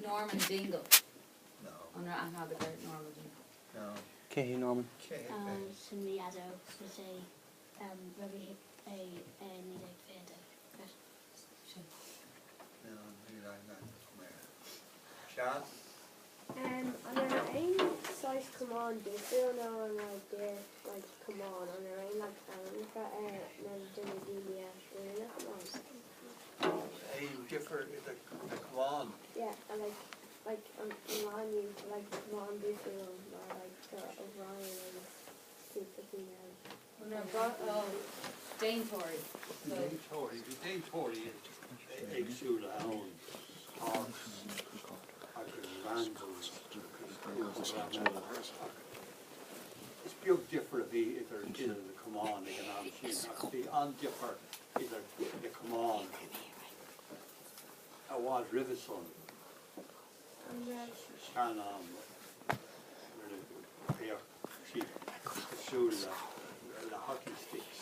Norman Dingle. No. An raibh aithne agat ar Norman Dingle? No. Cé hé Norman? Cé hé é? Sin ní fheadóg is é rugadh é i 1922. Sin. No, níl aithne agam air. Seán? An raibh aon saghas camán difriúil nó an raibh díreach like camán, an raibh aon like ainmneacha ar na do na daoine a rinne na camáin? Aon difear idir na camáin? Yeah, like like an lá inniu tá like camán difriúil mar like tá O'Brien agus cúpla cinn eile. An raibh déantóirí? Déantóirí, bhí déantóirí éagsúla ann, Parkes agus Randalls agus cúpla dream eile ach is beag difear a bhí idir idir na camáin ag an am sin ach bhí an-difear idir na camáin i bhfad roimhe san, sean-am nuair a bhíodh siad cosúil le hockey sticks.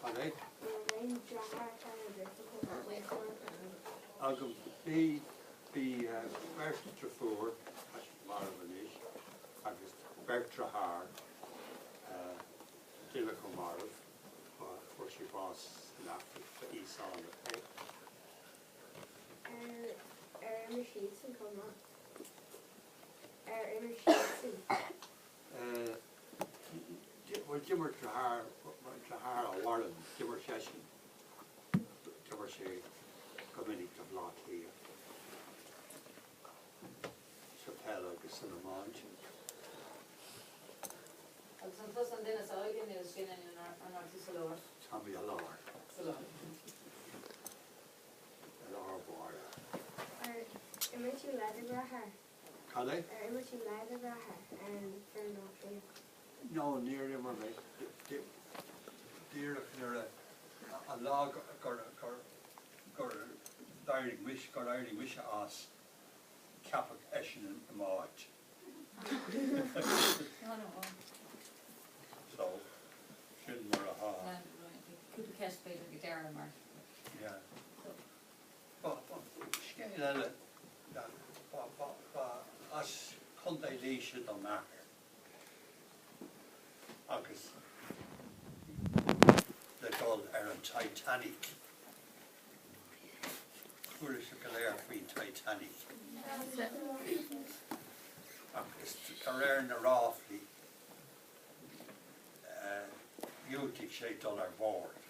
Cad é? Agam. Bhí, bhí beirt driofúr, tá siad marbh anois, agus beirt driotháir, duine acu marbh, fuair sé bás san Afraic, ba Íosánach é. Ar imir siadsan chomh maith? Ar imir siadsan? Bhuel, d'imir deartháir, deartháir a mhaireann, d'imir seisean, d'imir sé go minic do Bhaile Átha Cliath sa pheil agus san iomáint. Agus an tusa an duine is óige nó is sine nó an raibh tú sa lár? Tá mé i lár. Sa lár. I lár báire. Ar imir tú le do dheartháir? Cad é? Ar imir tú le do dheartháir ar an bhfoireann Átha Cliath? No, níor imir mé. Díreach nuair a, an lá gur, gur, gur d'éirigh mise, gur éirigh mise as, ceapadh eisean i m'áit. So, sin mar atá. Cúpla ceist b'fhéidir ag deireadh mar. Yeah. Ba, ba, scéal eile, ba, ba, ba as Contae Laoise do m'athair agus le dul ar an Titanic. Chuala sibh go léir faoin Titanic. Ach is de réir na ráflaí, dhiúltaigh sé dul ar bord.